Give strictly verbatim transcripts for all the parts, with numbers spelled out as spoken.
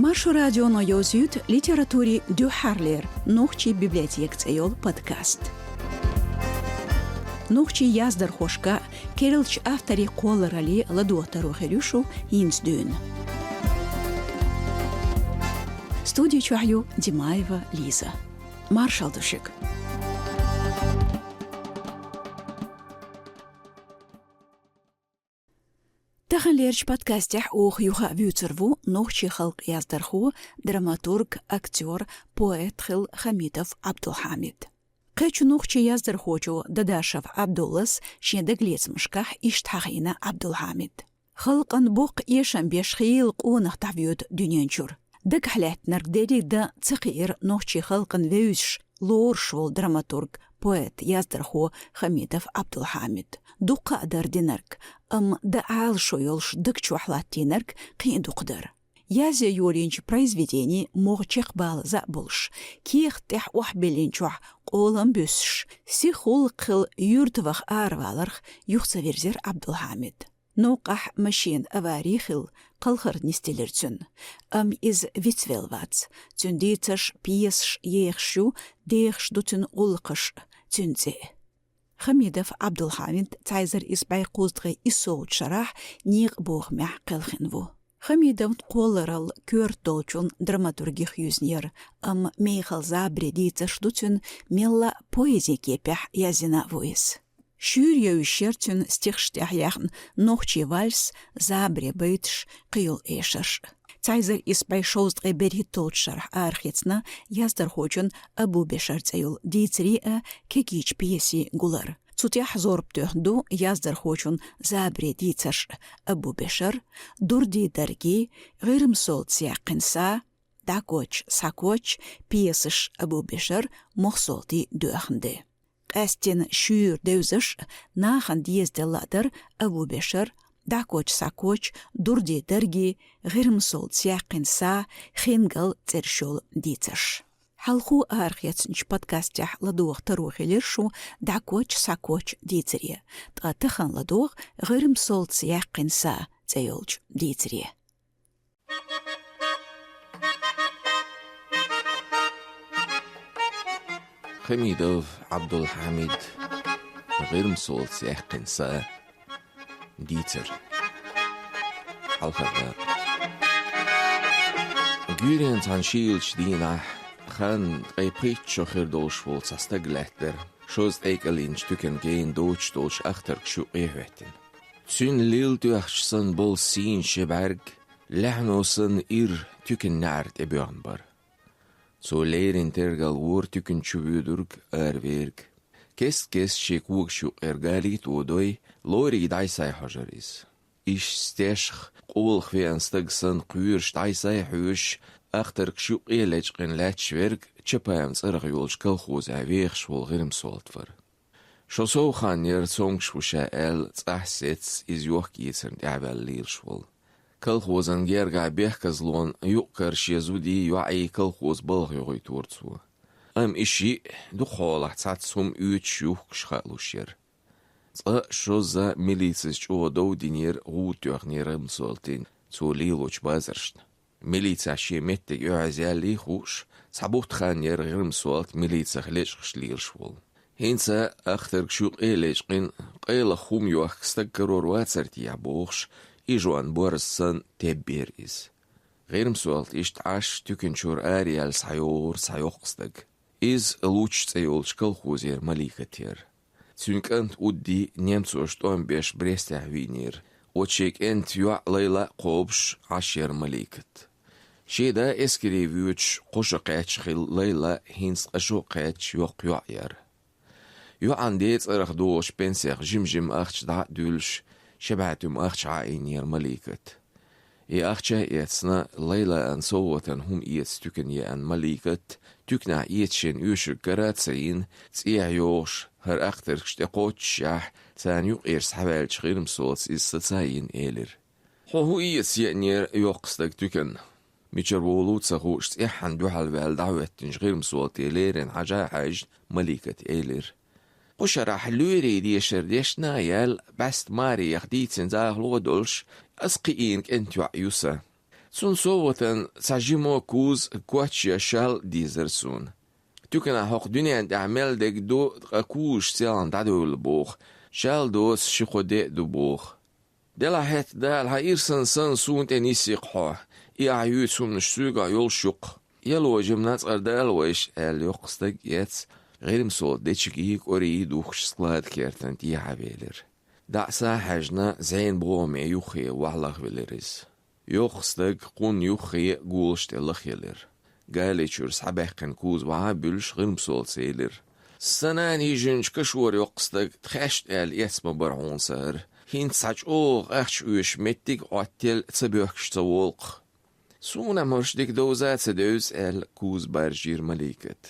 Маршо радионо йовзуьйту литературин дуьххьарлера «Нохчийн библиотека» цӀе йолу подкаст. Нохчийн яздархошка, керлачу авторийн кхолларалле ладогӀа таро хир ю шу хӀинца дуьйна. Студи чохь ю Димаева Лиза. Маршалла ду шуьга. Таханлерчу подкастехь оха юха а вуьйцур ву нохчийн халкъан яздархо, драматург, актёр, поэт хилла Хамидов Ӏабдулхьамид. Кхечу нохчийн яздархочо Дадашев Ӏабдуллас шен дагалецамашкахь иштта хьахийна Ӏабдулхьамид. Халкъан боккха эшам беш хийла къонах дӀавоьду дуьнен чуьра. Дагахь лаьттинарг дерриг дан ца кхиира нохчийн халкъана вевзаш, лоруш волу драматург, поэт, яздархо Хамидов Ӏабдулхьамид. Дуккха а дара динарг, амма дан Ӏалашо йолуш даг чохь латтийнарг кхин а дукха дара. Язъе йолийначу произведенийн могӀа чекхбала заа болуш, кехат тӀехь охьабиллинчохь къолам буьссуш, сиха гӀуллакх хилла юьртаваха араваларх юха ца вирзира Ӏабдулхьамид. Новкъахь машенан авари хилла, кхалхар нисделира цуьнан. Амма иза вицвелла вац. Цуьнан дийцарш, пьесаш ехаш ю, дехаш ду цуьнан гӀуллакхаш, цуьнан цӀе. Хамидов Ӏабдулхьамид цхьа эзар исс бӀе кхузткъе иссолгӀачу шарахь некъан бохамехь кхелхина ву. Хамидовн кхолларалла коьрта долчун драматургих юьзнера, амма мехала забаре дийцарш ду цуьнан, мелла а поэзин кепехь язйина а ву иза. Шуьйра евзаш яра цуьнан стихаш тӀехь яьхна нохчийн вальс, забаре байташ, кхин йолу эшарш. Цхьа эзар исс бӀе шовзткъе берхӀитталгӀачу шарахь арахецна яздархочун Абу-Бешар цӀе йолу дийцарийн а, кегийчу пьесийн гулар. Цу тӀехь зорба тоьхна ду яздархочун забаре дийцарш: Абу-Бешар, Дурдийн дарги, ГӀирмсолца яьккхина са, ДӀакоча, схьакоча, пьесаш: Абу-Бешар, Мохсолтий доьхна де. Къаьсттина шуьйра девзаш, нахана дезаделла а дара Абу-Бешар, ДӀакоча, схьакоча, Дурдийн дарги, ГӀирмсолца яьккхина са, Хингал цӀераш йолу дийцарш. Хьалхо арахецначу подкастехь ладогӀа таро хилира шу ДӀакоча, схьакоча дийцаре, ткъа тахана ладогӀа ГӀирмсолца яьккхина са цӀе йолчу дийцаре. Хамидов Ӏабдулхьамид, «ГӀирмсолца яьккхина са», дийцар. Хьалхара дакъа. Гуьйренан цхьана шийлачу дийнахь, хан ткъе пхийтта шо хир долуш волу цхьа стаг лаьттара, шозза тӀекӀелйинчу туькана гена доцуш долчу ахтаргаш юккъе хӀоьттина. Цуьнан лила тоьхча санна болу сийна ши бӀаьрг, лаьхьано санна ира туькана неӀарна тӀебоьхна бара. Цо леррина тергал вора туькана чу воьдург, араваьрг. Кест-кеста шен когаш юккъера галийта а водой, лорий дӀасай хьожура иза. Иштта стешха, къолах веана стаг санна кхоьруш дӀасай хьоьжуш, ахтаргаш юккъе лечкъина лаьтташ верг Чапаевн цӀарах йолчу колхозехь вехаш волу ГӀирмсолт вара. Шо сов хан яра цомгуш ву ша аьлла, цӀахь сецна иза йохк-эцарна тӀаьхьаваьлла лелаш волу. Колхозан гергахь бехказлонан юккъера шен зудий, йоӀий колхозан балха йохуьйтура цо. Амма и шиъ дукха хьолахь цхьацца хӀума оьцуш, юхкуш хаалуш яра. Цкъа а шозза милицас чӀогӀа дов динера, гӀуда тоьхнера ГӀирмсолтана цо лелочу базаршна. Милицехь шен меттиг оьгӀазъяьллий хууш, цхьа бутт хан яра ГӀирмсолт милицех лечкъаш лелаш волу. ХӀинца ахтаргаш юккъе лечкъина, къайлаха хӀума йохка стаг карор вацара техьа бохуш, ижонан борз санна теббера иза. ГӀирмсолт иштта Ӏаш туькана чуьра араяьлла схьайогӀура цхьа йоккха стаг. Иза Луча цӀе йолчу колхозера Маликат яра. Цуьнан кӀант Удди немцоша тӀом беш Брестехь вийнера. Оцу шен кӀентан йоӀ Лайла а кхобуш Ӏаш яра Маликат. Шен да эскаре воьдуш кхо шо кхаьчна хилла Лайла хӀинца ткъа шо кхаьчна йоккха йоӀ яра. ЙоӀан ден цӀарах догӀучу пенсех жим-жима ахча дӀа а дуьллуш, ши бӀе туьма ахча Ӏа а йинера Маликат. И ахча а эцна, Лайлан совгӀатана хӀума эца туькана еана Маликат, туьканахь эца шен оьшург кара а ца йина, цӀехьа йогӀуш, хӀара ахтаргаш тӀекхоччушехь, царна юкъера схьаваьллачу ГӀирмсолца иза саца а йина, элира: «Хьо хӀун эца еанера, йоккха стаг, туькана?» Мичара волу а ца хууш, цӀеххьана дуьхьалваьлла дӀахӀоьттинчу ГӀирмсолте леррина хьажа а хьаьжна, Маликат элира: «Кху шарахь лоьрийн дешар дешна а яьлла, бӀаьста маре яха дийцина захало а долуш, ас кхиийна кӀентан йоӀ ю сан. Цунна совгӀатана цхьа жима куз коч еш шал дезар суна. Туьканахь хӀокху дуьнен тӀехь мел дерг ду, ткъа кузаш селхана дӀадевлла боху, шал доцу ши-кхо де а ду боху. Делахь хӀетта, Дала, хьан ирсан санна суна тӀе нисйи-кх хьо, и ахь юьйцу хӀуманаш соьгахь йолуш ю-кх. Яло жиманна цкъа Дала вайша, аьлла, йоккха стаг эцна, ГӀирмасолта дечигий, кӀорий духкуш, склад кертана тӀехьа велира. ДӀа а схьахьаьжна, зӀенан богӀаме юххе ваха лахвелира иза. Йоккха стаг кхунна юххе а гулаш тӀе лахъелира. Гали чуьра схьабаьккхина куза вахьа а буьллуш, ГӀирмасолта элира: «Сан нана йижинчу кашора йоккха стаг, тхаьшна аьлла, эцна ма бара хьуна сан хӀара. ХӀинца цхьа чӀогӀа ахча оьшу меттиг а Ӏоттаелла, ца боьхкуш ца волу-кх». «Суна-м хӀорш дика довза а ца девза», — аьлла, куза баржийра Маликат.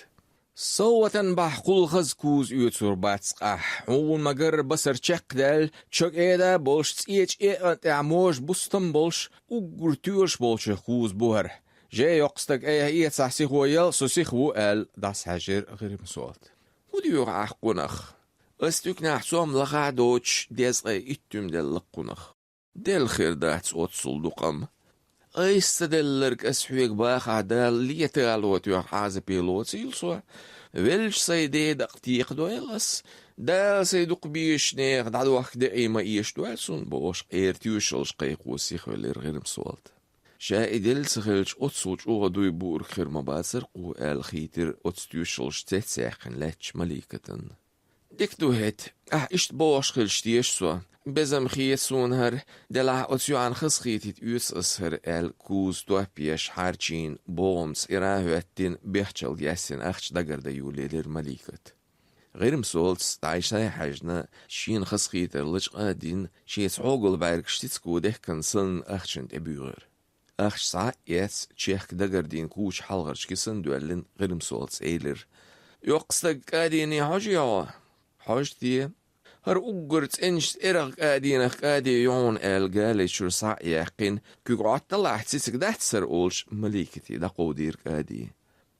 «СовгӀатан бахьа кхул хаза куза оьцур бац ахь. Хьуна ма-гарра басар чекхдаьлла, чо кӀеда а болуш, цӀечу экъан тӀехь можа бустам а болуш, уггар тоьлуш болчех куза бу хӀара. Жай, йоккха стаг, айхьа эцахь, сихо яла, со сиха ву», — аьлла, дӀасахьаьжира ГӀирмасолта. «ХӀун доьху ахь кхунах? Ас туьканахь цом лахахь а доцуш, дезткъе итт туьма делла-кх кхунах». «Делла хир дац оццул дукха-м. Айса ца делларг ас хьоьга бахахь, Дала летало тоьхна Ӏазапе лоцийла со. Веллачу сайн ден дакъа текхадойла ас. Дала сайн дукха безачу нехан дӀадохка декъий ма эшадойла суна», — бохуш, къера тоьшаллаш кхайкхо сихвелира ГӀирмасолта. Ша и делла ца хилча, оццул чӀогӀа дуй буург хир ма бацара-кх, аьлла, хийтира оцу тоьшаллаш цецъяьккхина лаьттачу Маликатана. «Дика ду хӀета, ахь иштта бохуш хилча теша со. Безам хета суна хӀара, делахь оцу йоӀана хазахетийта оьцу ас хӀара», — аьлла, куза топ еш, хьарчийна, богӀамца ира а хӀоьттина, бехчалга яьссина ахча дагардан йолаелира Маликат. ГӀирмасолтас, дӀай схьахьаьжна, шена хазахетар лачкъа а дина, шен цхьогал бӀаьргаш цициг дехкина санна, ахчана тӀебуьйгӀира. Ахча схьа а эцна, чехка дагардина куча хьалхарчу кисана доьллина, ГӀирмасолтас элира: «Йоккха стаг, кӀадийне хьожий хьо?» «Хьожа те». «ХӀара уггар цӀеначу тӀерагӀа кӀадийнах кӀади ю хьуна», — аьлла, гали чуьра схьа а яьккхина, «куьг Ӏотталахь, цициг дац хӀара», — олуш, Маликате дӀакховдийра кӀади.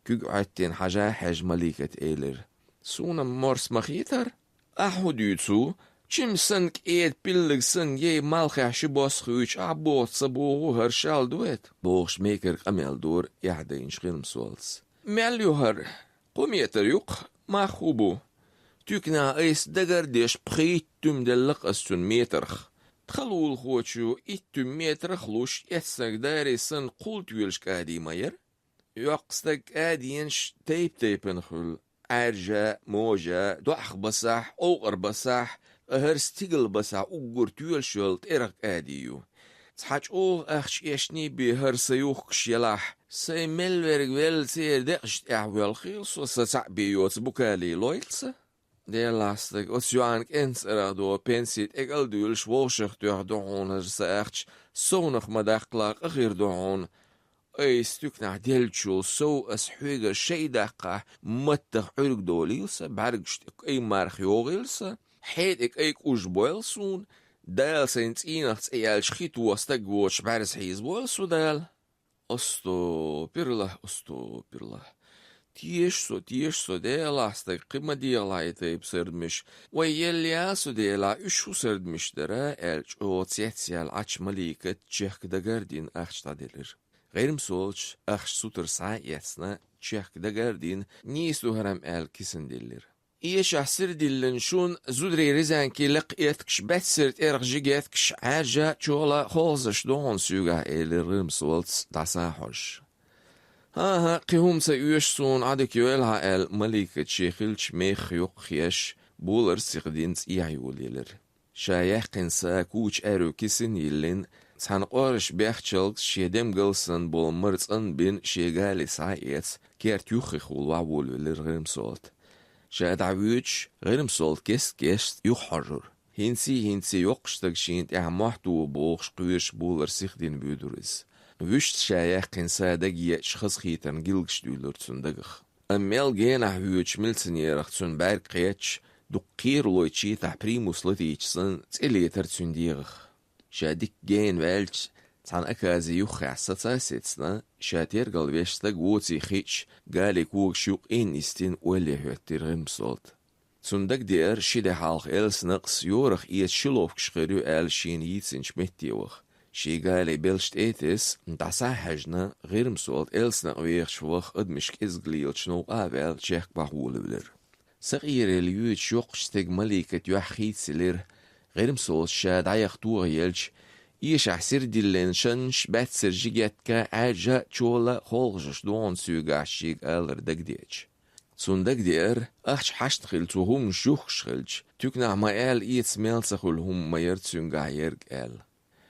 Куьг Ӏоьттина хьажа а хьаьжна, Маликата элира: «Суна-м морс ма хетара. Ахьа хӀун дуьйцу? Чим санна кӀеда пиллиг санна, ей малхехь ши бос хуьйцуш, ахьа боху ца боху хӀара шал ду хӀета», — бохуш, мекара къамел дора эхь дайначу ГӀирмасолтас. «Мел ю хӀара? Кхо метр ю-кх, мах хӀун бу? Туьканахь айса дагар а деш, пхийтта туьма делла-кх ас цуьнан метрах. Тхан лулахочо итт туьма метрах а луш, эцнарг даре санна кхул тоьлуш кӀади ма яра». «Йоккха стаг, кӀаденаш тайп-тайпана хуьлу: Ӏаьржа, можа, доӀах басахь, къовкъар басахь, ткъа хӀара стигала басахь уггар тоьлуш йолу тӀерагӀа кӀади ю. Цхьа чӀогӀа ахча эшний бен хӀара сан юхкуш елахь, сайн мел верг велла, церан декъашна тӀехь воьлхийла со, сан цхьаъ бен йоцу букали лойла сан». «Делахь, стаг, оцу йоӀана кӀентан цӀарах догӀу пенси тӀекӀал а дуьйлуш, вовшах тоьхна ду хьуна хӀара сан ахча, совнах ма даккхалахь, къа хир ду хьуна. Айса туьканахь деллачул сов ас хьоьга шай даккхахь, маттах Ӏуьрг долийла сан, бӀаьргаш тӀе кӀай марха йогӀийла сан, хье тӀе кӀай кӀуж бойла суна, Дала сайн цӀийнах цӀе яьлча хи тоха стаг воцуш бӀаьрзе хьийзабойла со Дала». «Астопируллахь, астопируллахь. Теша со, теша со, Делахь, стаг, кхин ма дехалахь и тайпа сардамаш. Вай елла яла со, Делахь, уьш хӀун сардамаш дара?» — аьлла, чӀогӀа цецъяьлла Ӏачу Маликат чехка дагар а дина ахча дӀаделира. ГӀирмасолча ахча сутара схьа а эцна, чехка дагар а дина, «Нийса ду хӀара-м», — аьлла, кисана диллира. «Эшахь сира диллина шуна, зударий резанки лакха эткаш, баьццара тӀерагӀа жига эткаш, Ӏаьржа а, чола а холхазаш ду хьуна соьгахь», — элира ГӀирмасолтас, дӀасахьожуш. «ХӀан-хӀа, кхин хӀума ца оьшу суна, Ӏадика йойла хьан», — аьлла, Маликат шен хиллачу мехах юххехь, болар сиха дина, цӀехьа йолаелира. Ша яьккхина са куча аьрру кисана йиллина, цхьана къораш бехчалц шен демгал санна болу мара цӀанбина, шен гали схьа а эцна, керта юххехула ваьхьаволавелира ГӀирмасолта. Ша дӀавоьдуш, ГӀирмасолта кест-кеста юхахьожура. ХӀинций-хӀинций йоккхачу стага шена тӀехь мохь туху бохуш, кхоьруш болар сиха дина буьйдура иза. Вуьшта ша яьккхина са дагаеача, хазахетаран гилгаш дуьйлура цуьнан дагах. Амма мел генахь воьдучу милиционерах цуьнан бӀаьрг кхетча, дукха кхералой чийтахь примус латийча санна, цӀе летара цуьнан дегӀах. Ша дикка гена ваьлча, цхьана оказе юххехь саца а сецна, ша тергал веш стаг воций хиъча, гали когаш юккъе а нисдина, ойла хӀоьттира ГӀирмасолта. Цунна дагадеара ши де хьалха Элсанакъас, йорах эца ши ловкаш хир ю аьлла, шена йийцинчу метте ваха. Ший гали белш тӀетесса, дӀасахьаьжна, ГӀирмсолта Элсанакъ вехаш ваха адамашка кӀезига лелачу новкъа а ваьлла, чехка бахьа волавелира. Сакъерел юьйцуш йоккхачу стеган Маликат юьхь хийцаелира, ГӀирмсолта ша дӀаяха тоха елча, эшахь сира диллина шанаш, баьццара жигетка, Ӏаьржа а, чола а холхажаш догӀанна суьгахь шега алар дагадеача. Цунна дагадеара, ахча хьашт хилла цо хӀуманаш юхкуш хилча, туьканахь ма-аьлла эца мел ца хуьлу хӀума ма яра цуьнгахь ерг аьлла.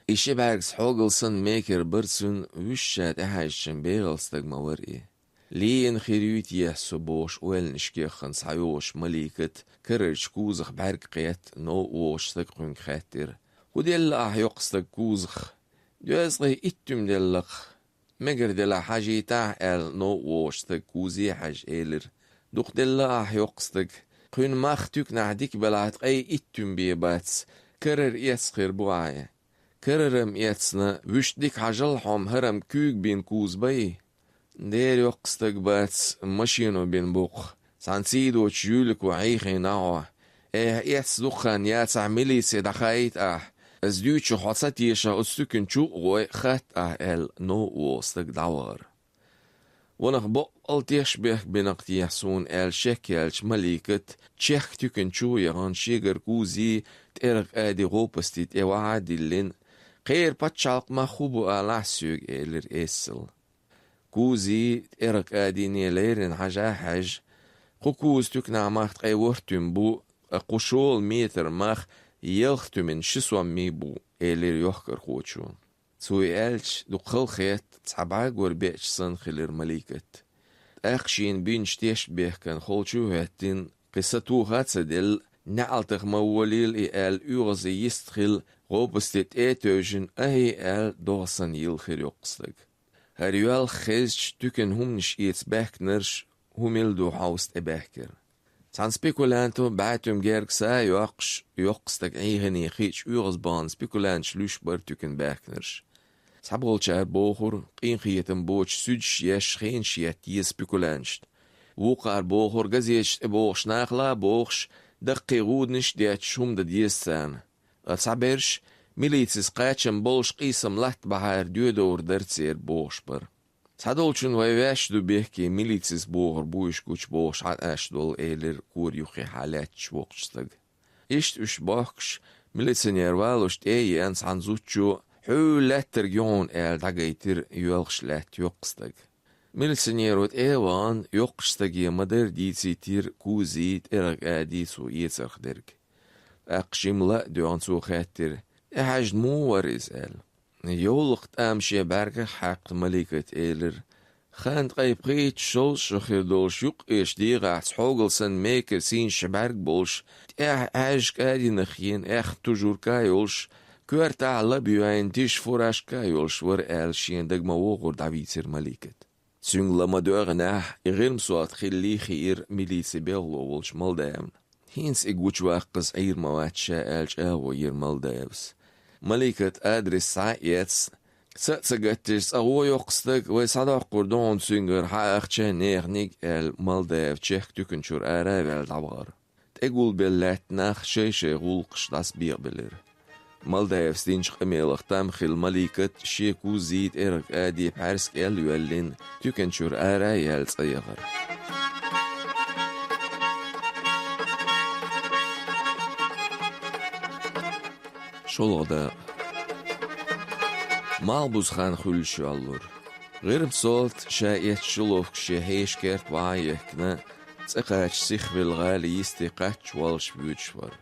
И ши бӀаьргас хьогал санна мекара бара цуьнан, вуьшта ша тӀехьаьжча бегӀал стаг ма вара и. Лийна хир юй техьа со бохуш ойланашка яххана схьайогӀуш Маликат карарчу кузах бӀаьрг кхетта, новкъа вогӀучу стага кхуьнга хаьттира: «ХӀун делла ахь, йоккха стаг, кузах?» «Доьзткъе итт туьма делла-кх». «Мегар делахь, хьажийтахьа», — аьлла, новкъа вогӀучу стага кузе а хьаьжжа элира: «Дукха делла ахь, йоккха стаг. Кхуьнан мах туьканахь дика белахь, ткъе итт туьма бен бац. Карара эцна хир бу ахь». «Карара-м эцна, вуьшта дика хьажал хьо-м, хӀара-м куьйга бина куза бай». «Дера, йоккха стаг, бац, машено бина бу-кх. Цхьана сийдочу жуьлико хьийхийна хьо. Айхьа эцна дукха хан яцахь, милице дӀахаийта ахь. Ас дуьйцучух хьо ца тешахь, оцу туькана чу а гӀой, хатта ахь», — аьлла, новкъа вогӀу стаг дӀавахара. «Ванах боккъал тешнабехк бина-кх техьа суна», — аьлла шек яьлча, Маликат чехка туькана чу а яхана, шегара кузий, тӀерагӀа кӀадий гӀопасте тӀе вахьа а диллина: «Кхеран пачхьалкхан мах хӀун бу алахь соьга», — элира эсала. Кузий, тӀерагӀа кӀадийне леррина хьажа а хьаьжжа: «Кху кузан туьканахь мах ткъе ворхӀ туьма бу, ткъа кху шолгӀа метран мах ялх туьмин ши сом мий бу», — элира йохкархочо. Цо и аьлча, дукха халахетта, цхьа бӀагор беача санна хилира Маликат. ТӀаккха шена бинчу тешнабехкан холчу а хӀоьттина, кхин са тоха а ца делла, неӀалтаха ма волийла и аьлла, оьгӀазе йист хилла, гӀопасте тӀе а тевжина, «Ахьий», — аьлла, догӀа санна йилла хир йоккха стаг. ХӀара йоьлха хезча, туькана хӀуманаш эца баьхкинарш хӀун мила ду хьовса тӀебаьхкира. Цхьана спекулянто бӀе туьма герга са а йоккхуш, йоккха стаг Ӏийхине хиъча, оьгӀазбахана спекулянташ луьйш бара туькана баьхкинарш. Цхьаболчара бохура, къинхетам боцуш суьдаш еш, хенаш етта еза спекулянташна. Вукхара бохура, газеташ тӀе бохуш нахала а бохуш, даккхий гӀуданаш а детташ хӀума дан деза царна. Ткъа цхьаберш, милицис кхачам болуш, къийсам латта бахьара доьдовр дара церан бохуш бара. «Цхьадолчун вай ваьш ду бехке, милицис бохур бу уьш гучу бохуш хьан аш долу», — элира кора юххехьа лаьтташ воккхачу стага. Иштта уьш бохкуш, милиционер валуш тӀе а еана цхьана зудчо: «Хьуьйла лаьттарг ю хьуна», — аьлла, дӀагайтира йоьлхуш лаьтта йоккха стаг. Милиционеро тӀе а вахана, йоккхачу стаге ма-дарра дийцийтира кузий, тӀерагӀа кӀадий цо эцарх дерг. ТӀаккха жимма ла а доьгӀна цо хаьттира: «ТӀехьаьжна муха вара иза?» — аьлла. Йовлакх тӀам шен бӀаьргах хьаькхна Маликат элира: «Хан ткъе пхийтта, шовзткъа шо хир долуш, юккъерчу дегӀахь цхьогал санна мекара сийна ши бӀаьрг болуш, тӀехь Ӏаьржа кӀадинах йина, аьхна тужург а йолуш, коьртахь лаба йоьйна тиша фуражка а йолуш вара», — аьлла, шен дага ма-вогӀура дӀавийцира Маликат. Цуьнга ла ма-доьгӀнехь, и ГӀирмсолта хиллий хиира милицин белхало волчу Малдаевна. «ХӀинца и гучуваккхаза Ӏийр ма вац ша», — аьлла, чӀагӀо йира Малдаевс. «Маликат адрес схьа а эцна, са а ца гатдеш, цӀа гӀо йоккха стаг, вай схьадоккхур ду хьуна цуьнгара хьан ахча, неханиг», — аьлла, Малдаев чехка туькана чуьра ара а ваьлла дӀавахара. ТӀегулбелла лаьтта нах шай-шай гӀуллакхаш дӀасабекъабелира. Малдаевс динчу къамелах там хилла Маликат шен кузий, тӀерагӀа кӀадий пхьаьрс кӀел а йоьллина, туькана чуьра ара а яьлла цӀа яхара. ШолгӀа дакъа. Малхбуза хан хуьлуш йоллура. ГӀирмсолта ша эцна ши ловкаш шен хьешан керта вахьа а ехкина, цӀа кхача сихвелла гӀали йисте кхаччалц воьдуш вара.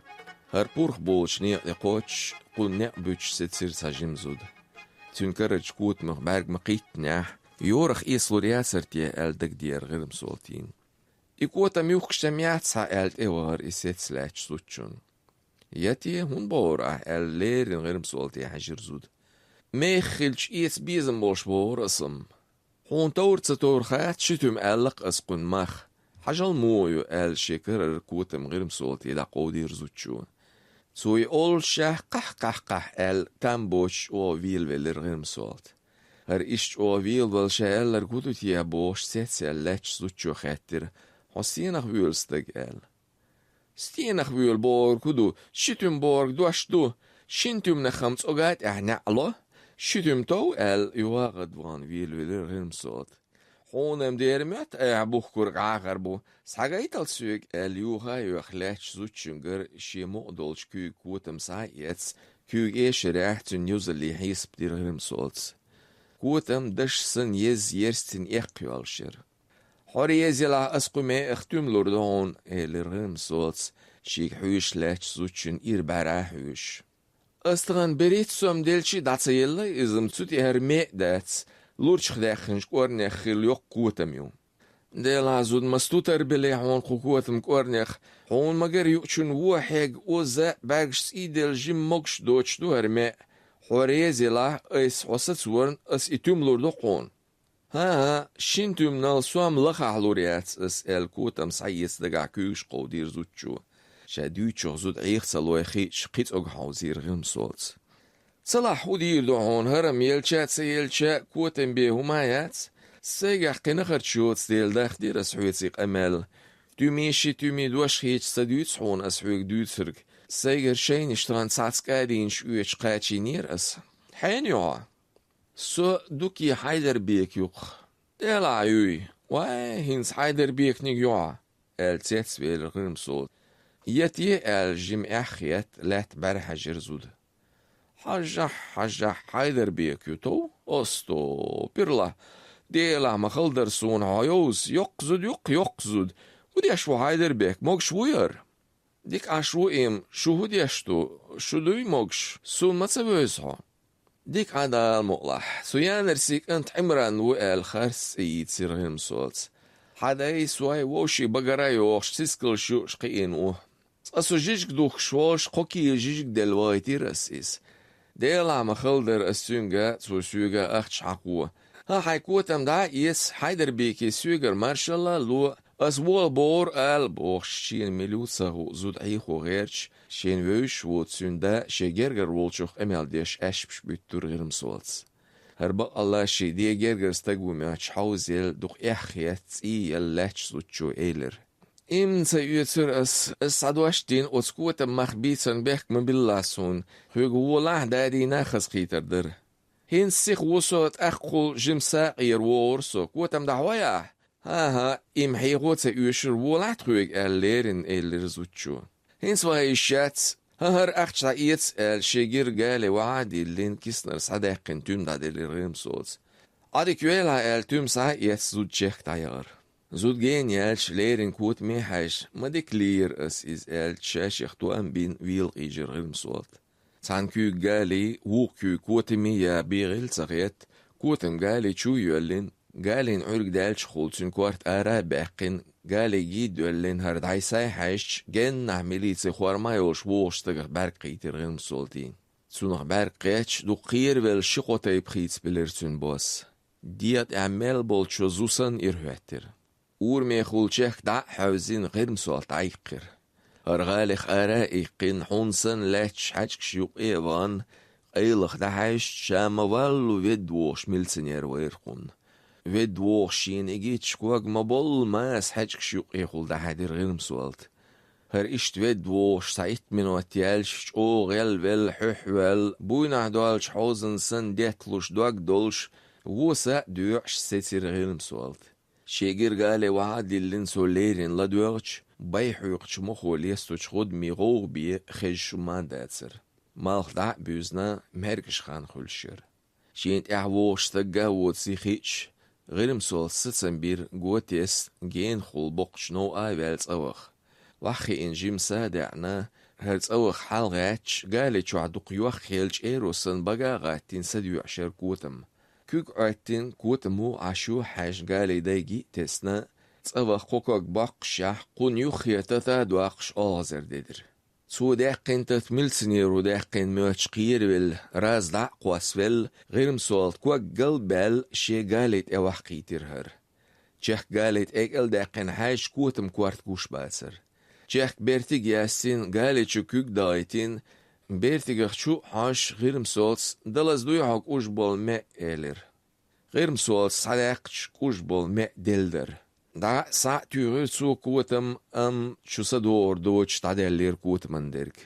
ХӀара пурх болчу некъа тӀе кхоччуш, кхунна некъ буьтуш сецира цхьа жима зуда. Цуьнан карарчу котамах бӀаьрг ма-кхиттинехь, йорах эцалур яцара те аьлла дагадеара ГӀирмсолтина. «И котам юхкуш ца ма яц хьан?» — аьлла, тӀевахара и сецна лаьттачу зудчунна. «Я те, хӀунда бохура ахь?» — аьлла, леррина ГӀирмсолте хьаьжира зуда. «Мехах хилча, эца безам болуш бохура аса-м». «Хьуна товр ца товр хац, ши туьма аьлла-кх аса кхунна мах. Хьажал муха ю», — аьлла, шен карара котам ГӀирмсолте дӀакховдийра зудчо. Цо и оллушехь, «Кхахь, кхахь, кхахь», — аьлла, там боцуш чӀогӀа велавелира ГӀирмсолта. «ХӀара иштта чӀогӀа велавала ша аьлларг хӀун ду те?» — бохуш, цецъяьлла лаьттачу зудчо хаьттира: «Хьо стенах воьлу стаг?» — аьлла. «Стенах воьлу бохург хӀун ду? Ши туьма бохург дош ду. Шина туьманах-м цӀога тӀехь неӀ ло, «Ши туьма тов», — аьлла, юха а гӀадвахана велавелира ГӀирмсолта. «Хьуна-м дера моьтту, айхьа бухкург Ӏахар бу. Схьагайтал соьга», — аьлла, юха а йоьхна лаьттачу зудчуьнгара шен мукъа долчу куьйга котам схьа а эцна, куьйга эшарехь цуьнан юзаллин хьесап дира ГӀирмсолца. Котам даш санна еза ерстина эккха йолуш яра. «ХӀора еза елахь, ас кху меах туьма лур ду хьуна», — элира ГӀирмсолца, шега хьоьжуш лаьттачу зудчунна ира бӀаьра а хьоьжуш. «Ас тахана берхӀитта сом делча а дӀа ца елла иза-м, цу тӀе хӀара меа а дац, лурчах даьккхинчу кӀорнех хилла йоккха котам ю». «Делахь, зуда, маса тутар белий хьуна кху котам кӀорнех? Хьуна ма-гарра юучунна вон хьегна, оза а, бӀаьргаш цӀий делла жимма могуш доцуш ду хӀара меа. ХӀора еза елахь, айса хьо сацорна, ас и туьма лур ду хьуна». «ХӀан-хӀа, шина туьманал сом лахахь лур яц ас», — аьлла, котам схьаэца дагахь куьйгаш кховдийра зудчо. Ша дуьйцучух зуда Ӏеха ца лой хиъча, кхин цӀогах хьовзийра ГӀирмсолца. «Ца лахь, хӀун дийр ду хьуна, хӀара-м елча а, ца елча а, котам бен хӀума а яц. Сайгахь кхин нахарча йоцу дела дахдира ас хьоьца и къамел. Туьмий, ши туьмий дош хеташ ца дуьйцу хьуна ас хьоьга дуьйцург. Сайгара шайнаш тахана цхьацца кӀадийнаш оьцуш кхачийнера ас. Хьенан ю хьо?» «Со Дуки Хьайдарбека ю-кх». «Делахь, юй». «Вай, хӀинца Хьайдарбеканиг ю хьо», — аьлла, цецвелира ГӀирмсолта. «Я те», — аьлла, жима эхь а етта, лаьтта бӀаьра хьаьжира зуда. «Хьажахь, хьажахь, Хьайдарбека ю тов? Осто, пирла! Делахь, ма хала дара суна хьо йовза. Йоккха зуда ю-кх, йоккха зуда. ХӀун деш ву Хьайдарбек, могуш вуй хӀара?» «Дика Ӏаш ву-м, шу хӀун деш ду? Шу дуй могуш? Суна ма ца вевза хьо?» «Дика Ӏа, Дала мукъалахь. Цу Янарсий кӀант Ӏимран ву», — аьлла, харц цӀе йийцира ГӀирмсолца. «Хьан дай, сой, вовшийн багара а йохуш, сискалш юуш кхиъна ву. Цкъа со жижиг духкуш волуш, кхо кийла жижиг делла вахийтира ас иза. Делахь, ма хала дара ас цуьнга, цо соьга ахча хьакхо. ХӀан, хьайн котам дӀа а эца, Хьайдарбеке соьгара маршалла а ло, ас вола бохура ала», — бохуш, шена мила ю ца хуу зуда Ӏехо гӀерташ, шена вевзаш воцу цуьнан да шен гергара волчух къамел деш, аьшпаш буьттура ГӀирмсолца. ХӀара бакъалла шен ден гергара стаг ву моьттуш хьовзаелла, дукха эхь а етта, цӀий а елла лаьттачу зудчо элира: «Иман ца оьцура ас, ас схьадош а дина, оцу котам мах бийцан бехк ма биллалахь суна. Хьоьга волахь а, дадийна а хазахийтар дара. ХӀинца сиха ву со, тӀаккхал жима сакъера вогӀура со. Котам дӀахьой ахь?» «ХӀан-хӀа, и-м хьехо а ца оьшура, волахь тхоьга аьлла леррина», — элира зудчо. «ХӀинца ваха йиш яц. ХӀан, хӀара ахча дӀаэца», — аьлла, шен гира гали вахьа а диллина, киснара схьадаьккхина туьма дӀаделира ГӀирмсолца. «Ӏадика йойла хьан», — аьлла, туьма схьа а эцна, зуда чехка дӀаяхара. Зуда гена яьлча, леррина котаме а хьаьжна: «Ма дика лийра ас иза», — аьлла, ша-шех тоам бина, вела къийжира ГӀирмсолта. Цхьана куьйга гали, вукху куьйга котаме я бегӀийла ца хетта, котам гали чу а йоьллина, галин Ӏуьрг даьллачухула цуьнан корта ара а баьккхина, гали гий доьллина, хӀара дӀай-схьай хьаьжча, геннахь милици форма йолуш вогӀучу стагах бӀаьрг кхийтира ГӀирмсолтийна. Цунах бӀаьрг кхетча, дукха кхеравелла ши-кхо тайпа хийцабелира цуьнан бос. ДегӀа тӀехь мел болчо зу санна ира хӀоьттира. Урамехула чехка дӀа а хьаьвзина, ГӀирмсолта дӀаиккхира. ХӀара гӀалих ара а иккхина, хьун санна лаьтташ хьаьжкӀаш юккъе а вахана, къайлаха дӀахьаьжча, ша ма-валло ведда вогӀуш милиционер вайра кхунна. Ведда вогӀуш шена и гича, ког ма-боллу маса хьаьжкӀаш юккъехула дӀахьаьдира ГӀирмсолта. ХӀара иштта ведда вогӀуш цхьа итт минот яьлча, чӀогӀа гӀелвелла, хьуьхьваьлла, буйнахь долчу хьозан санна детталуш дог долуш, воса а доькъуш сецира ГӀирмсолта. Шен гира гали вахьа а диллина, цо леррина ладоьгӀча, бай хьоькхучу мохо лесточу гӀудаме гӀовгӀа бен хезаш хӀума а дацара. Малх дӀа а буьзна, маьркӀажа хан хуьлуш яра. Шена тӀаьхьа вогӀуш стагга а воций хиъча, ГӀирмсолта сацам бира го тесна, генахула боккхачу новкъа а ваьлла цӀа ваха. Ваха хиъна жима са а даьӀна, хӀара цӀа ваха хьалагӀаьттича, гали чохь дукха йохка-хелла чӀеро санна бага а гӀаттийна, садоькъуш яра котам. Куьг Ӏоьттина, котамо Ӏаш ю хьаьжна, гали дайги а тесна, цӀа ваха кхо ког боккхушехь, кхунна юххе тата а доккхуш, олхазар дедира. Цо даьккхина тата милиционеро даьккхина моьттуш кхеравелла, раз дӀа а кхоссавелла, ГӀирмсолта ког гал а баьлла, шен гали тӀе ваха кхийтира хӀара. Чехка гали тӀекӀел а даьккхина хьаьжча, котам корта гуш бацара. Чехка бертиг а яьссина, гали чу куьг а дахийтина, бертигах чу а хьожуш, ГӀирмсолтас: «Далаза дуй хьо кӀужа болу меа», — элира. ГӀирмсолтас схьадаьккхича, кӀужа болу меа делла дара. ДӀа а, схьа а туьйхира цо котам, амма чу са догӀур доцуш дӀадаьллера котаман дерг.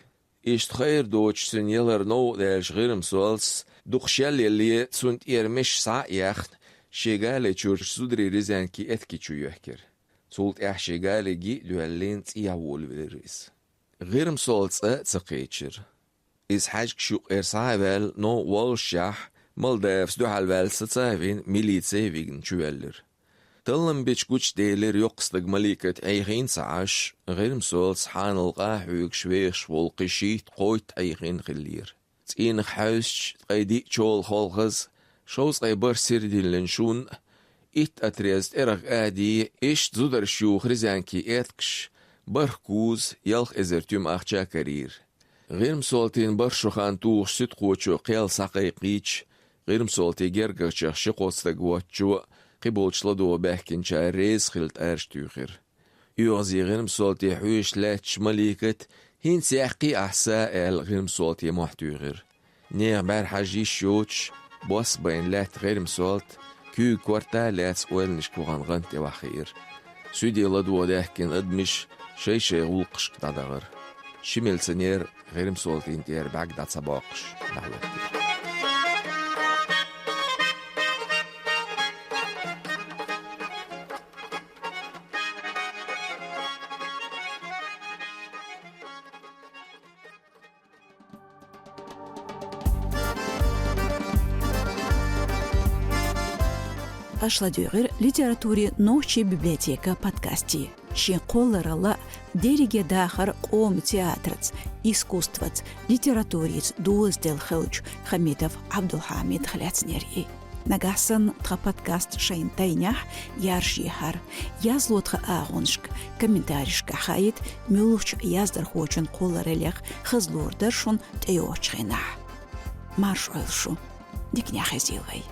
Иштта хайра доцуш цуьнан ялар новкъа даьлча, ГӀирмсолтас Дукха шел яле, цунна тӀера меш схьа а яьхна, шен гали чуьра зударий Рязанки аьтки чу йоьхкира. Цул тӀаьхьа шен гали гиъ доьллина цӀехьа волавелира иза. ГӀирмасолта цӀа а ца кхечира. Иза хьаьжкӀаш юкъера схьа а ваьлла, новкъа воллушехь, Молдавас дуьхьал ваьлла саца а вина, милице а вигна чувеллира. Таллам бечу гучуделира йоккха стаг Маликат Ӏехийна ца Ӏаш, ГӀирмасолта хьанал къа а хьоьгуш вехаш волу кхин шийтта-кхойтта Ӏехийна хиллера. ЦӀийнах хьаьвсича, ткъе диъ чолан холхаз, шовзткъе бархӀ сирдиллина шун а, итт отреза тӀерах ади, иштта зударш юха Рязанки аьткаш, бархӀ куза, ялх эзар туьма ахча а карийра. ГӀирмасолтин бархӀ шо хан тухуш суьдхочо кхел схьакхайкхийча, ГӀирмасолтин гергарчех ши-кхо стаг воцучо а, кхиболчу ладогӀа баьхкинчара реза хилла тӀараш туьйхира. ОьгӀазе ГӀирмасолте хьоьжуш лаьтташ Маликат: «ХӀинца яккхий ахь са», — аьлла, ГӀирмасолте мохь туьйхира. Нехан бӀаьра хьажа йиш йоцуш, бос а байна лаьтта ГӀирмасолта, куьйга корта а лаьцна ойланашка вахана гӀанта тӀе ваххиира. Суьде ладогӀа даьхкина адамаш шай-шайн гӀуллакхашка дӀадахара. Ши милиционер ГӀирмасолтин тӀера бӀаьрг дӀа ца боккхуш, дӀахӀоьттира. Аша ладуьйгӀира литературин «Нохчийн библиотека» подкасте. Шен кхолларалла а, дерриге а дахар къоман театраца, искусстваца, литературица дозаделла хиллачу Хамитов Ӏабдулхьамида лаьцнера и. Нагахь санна тхан подкаст шайна тайнехь, яржехьара, язло тхан агӀонашка, комментаришкахь хаийта, муьлххачу яздархочун кхоллараллех хаза лоьраш ду шуна тӀейогӀучу хенахь. Марша Ӏойла шу. Диканехь хезийла вай.